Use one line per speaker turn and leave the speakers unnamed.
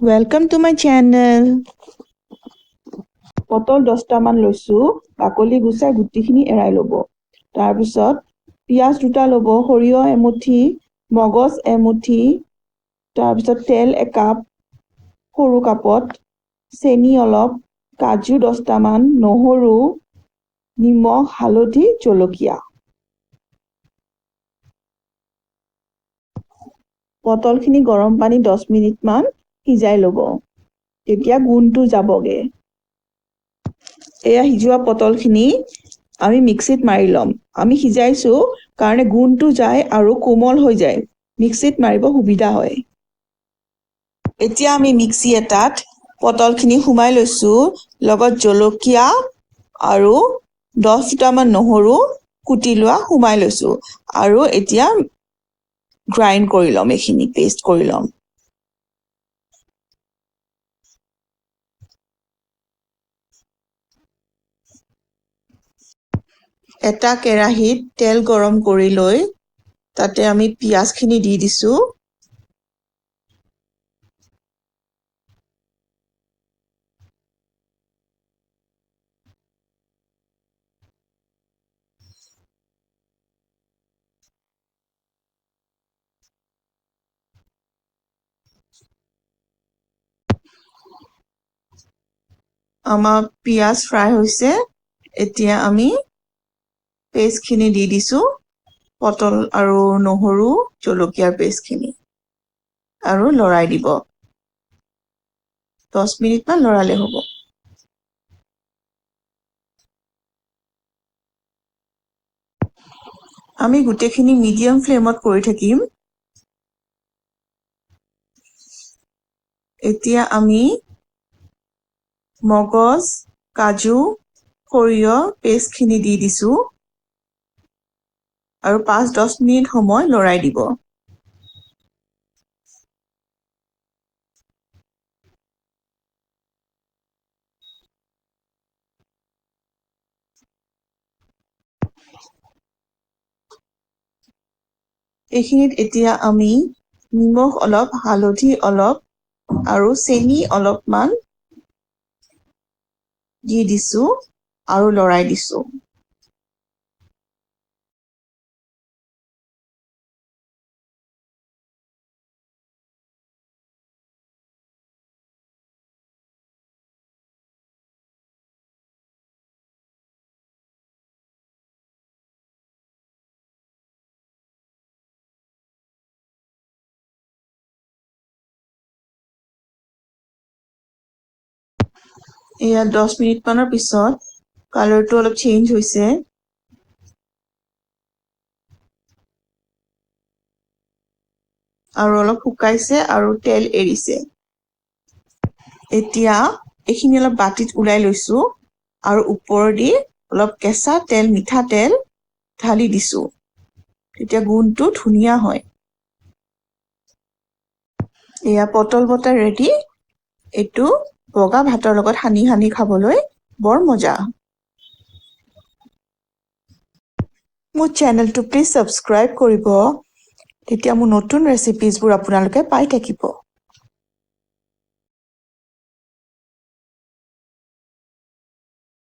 Welcome to my channel.
পটল 10টামান লৈছোঁ, বাকলি গুচাই গুটিখিনি এৰাই ল'ব। তাৰপিছত পিঁয়াজ 2টা ল'ব, সৰিয়হ এমুঠি, মগজ এমুঠি, তাৰপিছত তেল একাপ সৰু কাপত, চেনি অলপ, কাজু 10টামান, নহৰু, নিমখ, হালধি, জলকীয়া। পটলখিনি গৰম পানী 10 মিনিটমান সিজাই ল'ব, তেতিয়া গোন্ধটো যাবগৈ। এয়া সিজোৱা পটলখিনি আমি মিক্সিত মাৰি ল'ম। আমি সিজাইছোঁ কাৰণে গোন্ধটো যায় আৰু কোমল হৈ যায়, মিক্সিত মাৰিব সুবিধা হয়। এতিয়া আমি মিক্সি এটাত পটলখিনি সুমাই লৈছোঁ, লগত জলকীয়া আৰু 10 দুটামান নহৰু কুটি লোৱা সুমাই লৈছোঁ আৰু এতিয়া গ্ৰাইণ্ড কৰি ল'ম, এইখিনি পেষ্ট কৰি ল'ম। এটা কেৰাহীত তেল গৰম কৰি লৈ তাতে আমি পিঁয়াজখিনি দি দিছোঁ। আমাৰ পিঁয়াজ ফ্ৰাই হৈছে, এতিয়া আমি পেষ্টখিনি দি দিছোঁ, পটল আৰু নহৰু জলকীয়াৰ পেষ্টখিনি, আৰু লৰাই দিব। 10 মিনিটমান লৰালে হ'ব। আমি গোটেইখিনি মিডিয়াম ফ্লেমত কৰি থাকিম। এতিয়া আমি মগজ, কাজু, সৰিয়হ পেষ্টখিনি দি দিছোঁ আৰু 5-10 মিনিট সময় লৰাই দিব। এইখিনিত এতিয়া আমি নিমখ অলপ, হালধি অলপ আৰু চেনি অলপমান দি দিছোঁ আৰু লৰাই দিছোঁ। এয়া 10 মিনিটমানৰ পিছত কালাৰটো অলপ চেঞ্জ হৈছে। আৰু অলপ শুকাইছে আৰু তেল এৰিছে। এতিয়া এইখিনি অলপ বাতিত ওলাই লৈছোঁ আৰু ওপৰেদি অলপ কেঁচা তেল, মিঠাতেল ঢালি দিছোঁ, তেতিয়া গোন্ধটো ধুনীয়া হয়। এয়া পটল বটা ৰেডি। এইটো বগা ভাতৰ লগত সানি সানি খাবলৈ বৰ মজা। মোৰ চেনেলটো প্লিজ ছাবস্ক্ৰাইব কৰিব, তেতিয়া মোৰ নতুন ৰেচিপিজবোৰ আপোনালোকে পাই থাকিব।